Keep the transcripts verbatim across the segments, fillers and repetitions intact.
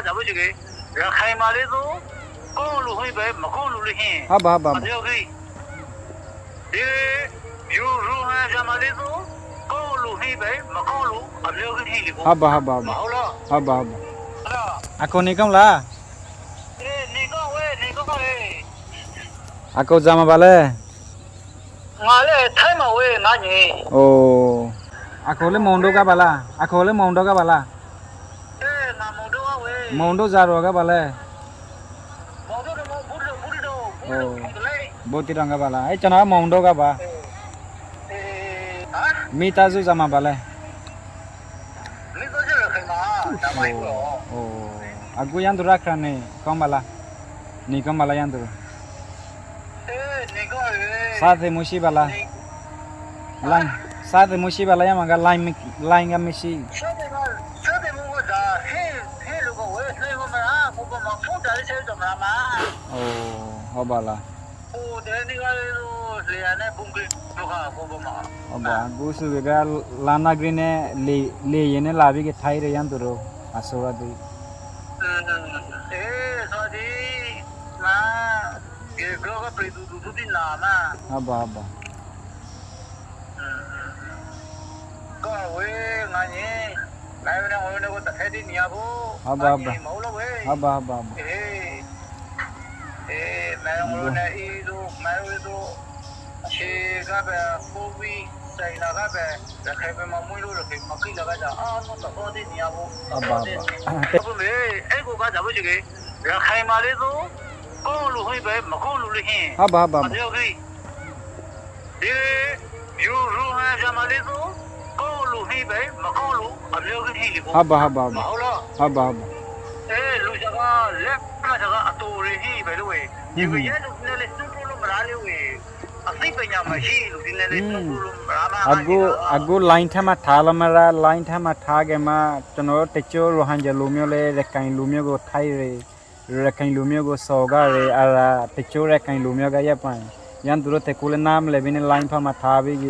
ရခိုင်မှာလေးဆို ကောင်းလို့ဟင်းပဲ မကောင်းလို့လည်းဟင်း ဟုတ်ပါ ဟုတ်ပါ အမျိုးကြီး ဒီ ယူရူဟန်ဂျာမလေးဆို ကောင်းလို့ဟင်းပဲ မကောင်းလို့အမျိုးကြီးဟင်းလေ ဟုတ်ပါ ဟုတ်ပါ ဟုတ်ပါ မဟုတ်လား ဟုတ်ပါ ဟုတ်ပါ အဲ့ဒါ အကိုနေကောင်းလား အေး နေကောင်းဝဲ နေကောင်းဝဲ အကိုဇာမပါလဲ ငါလည်းထိုင်းမှာဝဲ ငါညီ။ အို အကိုလည်းမောင်တောကပါလား အကိုလည်းမောင်တောကပါလား။ အဲ ငါမောင်တောကဝဲ။ မောင်တောဇာတ်ရွာကပါလဲ။ မောင်တောက ဘူးတီးတောင် ဘူးတီးတောင် ဘူးတီးတောင်ကပါလား။ အဲ ကျွန်တော်ကမောင်တောကပါ။ အဲ အဲ ဟမ်။ မိသားစုဇာမပါလဲ။ မိသားစုရခိုင်မှာ။ အို အခုရန်သူရခရန်နေကောင်းပါလား။ နေကောင်းပါလား ရန်သူ။ စားသင့်မှုရှိပါလား။ လိုင်း စားသင့်မှုရှိပါလား။ ရမန်က လိုင်းမ လိုင်းကမရှိ။ စားသင့်မှု စားသင့်မှုက ဟင်း ဟင်းလိုကဝဲ ဟင်းကမရ ကိုကမ ဖုန်းတလေး ဆက်တော့မရမ။ အို ဟုတ်ပါလား။ အို တဲနေကလေး လေယာဉ်နဲ့ ဗုံးကြဲလို့က ကိုကမ။ ဟုတ်ပါ။ အခုဆိုက လက်နက်ကြီးနဲ့ လေ လေယာဉ်နဲ့ လာပြီး ထိုင်းရန်သူတို့ အစိုးရတွေ။ အင်း အေး စော်ဒီ ငါ ကဲ ကဲ ကဲ ပြည်သူလူထုတွေနာမှာ။ ဟုတ်ပါ ဟုတ်ပါ။ ကဲဝဲ ငါညီ ငါဝဲနဲ့ ငါဝဲနဲ့ကို တစ်ဖက်တည်းနေရဖို့။ ဟုတ်ပါ ဟုတ်ပါ။ ငါညီ မဟုတ်လို့ဝဲ။ ဟုတ်ပါ ဟုတ်ပါ ဟုတ်ပါ။ အေး အေး မင်းတို့နဲ့ အေးတို့ မင်းတို့ ရှေ့ကပဲ ကိုဗစ် ဆိုင်လာကပဲ ရခိုင်ပြည်မှာ မွေးလို့ ရခိုင်မှာ ကြည့်လာကြတာ အားလုံး တစ်ဖက်တည်းနေရဖို့။ ဟုတ်ပါ ဟုတ်ပါ။ ဟုတ်ပါ အဲ့ကိုက ဒါပဲရှိခဲ့ ရခိုင်မှာလေးဆို ကောင်းလို့ဟင်းပဲ မကောင်းလို့လည်းဟင်း။ ဟုတ်ပါ ဟုတ်ပါ ဟုတ်ပါ။ အမျိုးကြီး ဒီ ယူရူဟန်ဂျာမလေးဆို ကောင်းလို့ဟင်းပဲ မကောင်းလို့အမျိုးကြီးဟင်းလေ။ ဟုတ်ပါ ဟုတ်ပါ ဟုတ်ပါ။ မဟုတ်လား။ ဟုတ်ပါ ဟုတ်ပါ။ အဲ လူစကား လက်မစကား အတူတွေဟင်းပဲလို့ဝဲ။ ဟွန်း ဟွန်း။ ဒီကရဲလူတွေနဲ့လည်း သူတို့လို့မရလေဝဲ။ အသိပညာမရှိ လူတွေနဲ့လည်း သူတို့လို့မရမ။ အခု အခုလိုင်းထဲမှာထားလို့မရ လိုင်းထဲမှာထားခဲ့မှ ကျွန်တော်တို့တချို့ ရိုဟင်ဂျာလူမျိုးလည်း ရခိုင်လူမျိုးကို ထိုင်းတွေ ရခိုင်လူမျိုးကို စော်ကားတယ်။ အဲ့ဒါ တချို့ရခိုင်လူမျိုးက ရပ်ပိုင်း ရန်သူတို့ တစ်ခုလည်း နားမလည်ဘဲနဲ့ လိုင်းဖက်မှာ ထားပြီး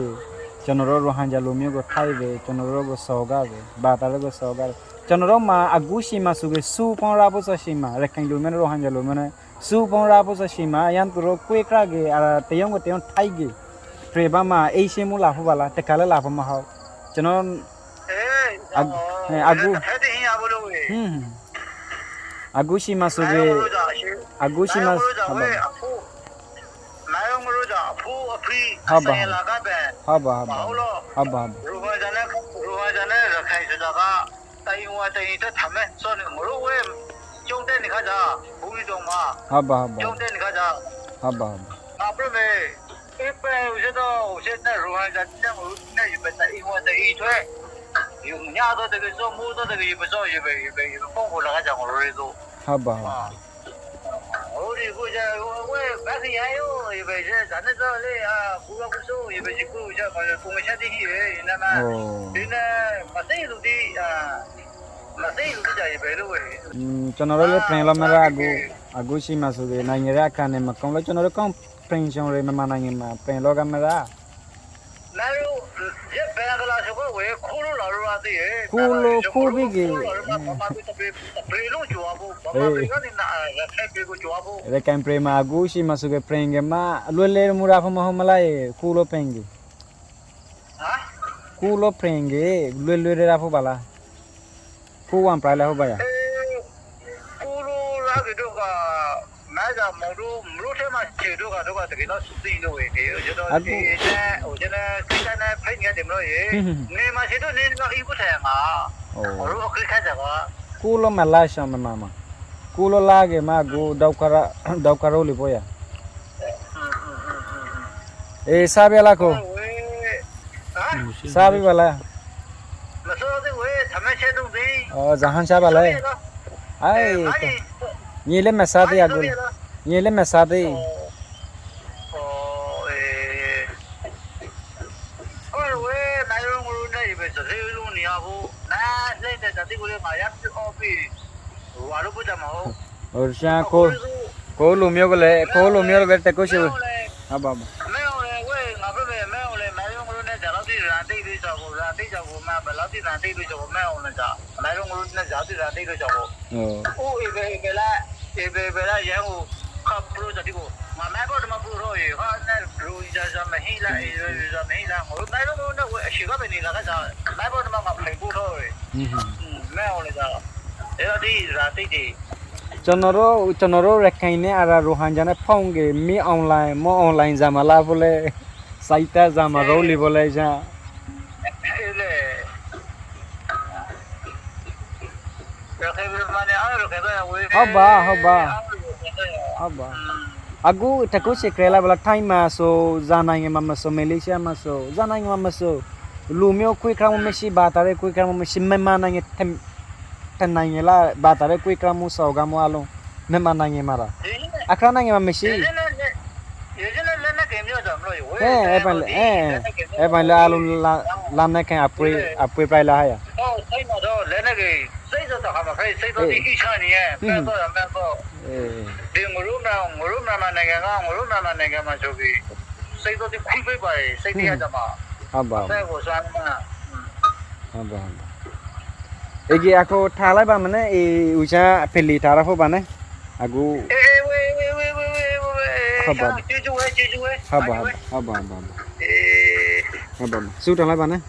ကျွန်တော်တို့ ရိုဟင်ဂျာလူမျိုးကို ထိုက်တယ်။ ကျွန်တော်တို့ကို စော်ကားတယ်။ ဘာသာရပ်ကို စော်ကားတယ်။ ကျွန်တော်တို့မှာ အခုရှိမှ ဆိုပြီး စုပေါင်းရဖို့ဆိုရှိမှ ရခိုင်လူမျိုးနဲ့ ရိုဟင်ဂျာလူမျိုးနဲ့ စုပေါင်းရဖို့ဆိုရှိမှ ရန်သူတို့ ကွဲကြတယ်။ အဲ့ဒါ တစ်ယောက်ကို တစ်ယောက် ထိုက်တယ်။ ပြည်ပမှာ အေးချမ်းမှု လာဖို့ပါလား။ တခါလည်း လာဖို့မဟုတ်။ ကျွန်တော် အဲ အခု အဲ အခု ဟွန်း ဟွန်း။ အခုရှိမှဆိုပြီး အခုရှိမှ မင်းတို့ကဝဲ အဖူ မင်းတို့က အဖူအဖီ ဟုတ်ပါ အစဉ်အလာကပဲ ဟုတ်ပါ ဟုတ်ပါ မဟုတ်လို့ ဟုတ်ပါ ဟုတ်ပါ ရိုဟင်ဂျာနဲ့ ရိုဟင်ဂျာနဲ့ ရခိုင်ဆိုတာက တအိမ်ဝင်တအိမ်ထွက် ထမင်းစားနေ ငါတို့ဝဲ ကျောင်းတက်နေခါကျ ဘူးတီးတောင်မှာ ဟုတ်ပါ ဟုတ်ပါ ကျောင်းတက်နေခါကျ ဟုတ်ပါ ဟုတ်ပါ ငါပြောမယ် အင်း ပဲ ဟိုကျတော့ ဟိုကျတော့ ရိုဟင်ဂျာနဲ့ ဟိုနဲ့ ရပက်တာ အိမ်ဝင်တအိမ်ထွက် ရညတော့တကယ်စော မိုးတော့တကယ် ရပစော ရပ ရပ ရပ ဖုန်းခေါ်လာကြ ငါတို့ရေဆို ဟုတ်ပါ ဟုတ်ပါ ဟိုဒီကိုကျ ဟိုဝဲ ဘက်ခရီးရိုး ရပကျ ဒါနဲ့တော့လေ အာ ကူရကူဆို ရပကျ ကူကျ ဘာလဲ ပုံစံတည်းကြီးပဲ နမ အို ဒီနဲ့ မသိလို့ဒီ အာ မသိလို့ဒီ ရပလို့ဝဲ ကျွန်တော်တို့လည်း ပြန်လို့မရ အခု အခုရှိမှဆိုပြီး နိုင်ငံရေးအခါနဲ့ မကောင်းလို့ ကျွန်တော်တို့ ကောင်း ပင်ရှင်တွေ မြန်မာနိုင်ငံမှာ ပြန်လို့ကမရ။ မင်းတို့ ယဘင်္ဂလားဆိုတော့ဝဲ ခိုးလို့လာလို့ရသေးရဲ့။ ခိုးလို့ မင်းတို့ ခိုးပြီးက ခိုးလို့လာလို့ ဗမာပြည်တစ်ပြည် တစ်ပြည်လုံးကျော်ဖို့ ဗမာပြည်ကနေ ရခိုင်ပြည်ကိုကျော်ဖို့။ ရခိုင်ပြည်မှာ အခုရှိမှဆိုက ပြန်ကမှ လွယ်လွယ်မူရဖို့မဟုတ်မလား။ ခိုးလို့ပြန်က ဟမ်။ ခိုးလို့ပြန်က လွယ်လွယ်ရဖို့ပါလား။ ခိုးဝင်ပြလဲဟုတ်ပါရဲ့။ အဲ ခိုးလို့ရကတို့က မင်းကမောင်တို့ မလို့ထဲမှာခြေတို့ကတို့ကတကယ်တော့ သိလို့ဝေးတယ်။ ကျွန်တော် အခု ဒီနဲ့ ဟို ကျွန်တော် စိတ်ဓာတ်နဲ့ ဖိတ်နေတယ်မလို့ရေ။ ဟွန်း ဟွန်း နေမှာခြေတို့နေတော့ အိမ်ကိုထိုင်မှာ။ အို ဟို အခု ခက်ကြပါ။ ခိုးလို့မလာရှောင်မမမ။ ခိုးလို့လာကမှ အခု ဒုက္ခရ ဒုက္ခရလေပေါ့ရ။ အေး စားပြီလားကို။ ဟမ်။ စားပြီပါလား။ မစားသေးဘူး။ ထမင်းချက်တုံးပြီ။ အော် ဇဟန်စားပါလား။ စားပြီလား။ အေး အဲ ငါ့ ညီလည်းမစားသေး ငါ့ အခု။ စားပြီလား။ ညီလည်းမစားသေး။ အော် အေး။ ဟိုဝဲ မင်းတို့ငါတို့နဲ့ ပဲ စသေးလို့နေရဖို့။ မင်းလည်း တတိကိုလည်း ငါရပြီ။ အော်ပြီ။ ဝါလို့ ပို့ကြမှာဟုတ်။ ဟို ရှမ်း ကိုယ့် ကိုယ့်လူမျိုးကလည်း ကိုယ့်လူမျိုးကလည်း တစ်ခုရှိဘူး။ မင်းအောင်လှိုင်။ ဟုတ်ပါဘူး။ မင်းအောင်လှိုင်ဝဲ ငါပြောမယ် မင်းအောင်လှိုင် မင်းအောင်လှိုင်နဲ့ ဒါတော့ ဒီရာသီး ဒီကြောက်ကို ရာသီးကြောက်ကို မင်း Laudi randí loi zabo, mé one za. Mairong rut ne za di randí loi zabo. Oh. O, ibe, ibe la, ibe, ibe la, yang o, kap pro jadi bo. Ma, mé bor ma pro ro, e, ha, ne, ro, za, za, me, hi, la, e, ro, za, me, hi, la. O, mairong rut ne, o, shiga be ni la, za. Mé bor ma, ma, phai pro ro, e. Hmm, hmm. Hmm, mé one za. E, di, randí di. Chonoro, chonoro rekaine ara ruhan jane phonge, mi online, mo online zamala bole. Saita zama roli bole za. Hoba, hoba. Hoba. Agu, taku sikrela bala time maso, zanange mamaso, Malaysia maso, zanange mamaso. Lumio kui kramu mesi, batare kui kramu mesi, memanange tem, tenange la, batare kui kramu saugamu alu. Mema nange mara. Akra nange ma mesi. Eh, epan, eh, epan le alu la, la ne ken apui, apui prai la haya. Eh. Hmm. Hmm. Haba, haba. Haba, haba. Egi ako thalai ba mane, e uja peli tara fo bane. Agu. Haba. Haba, haba, haba, haba. Haba, haba. Su thalai bane.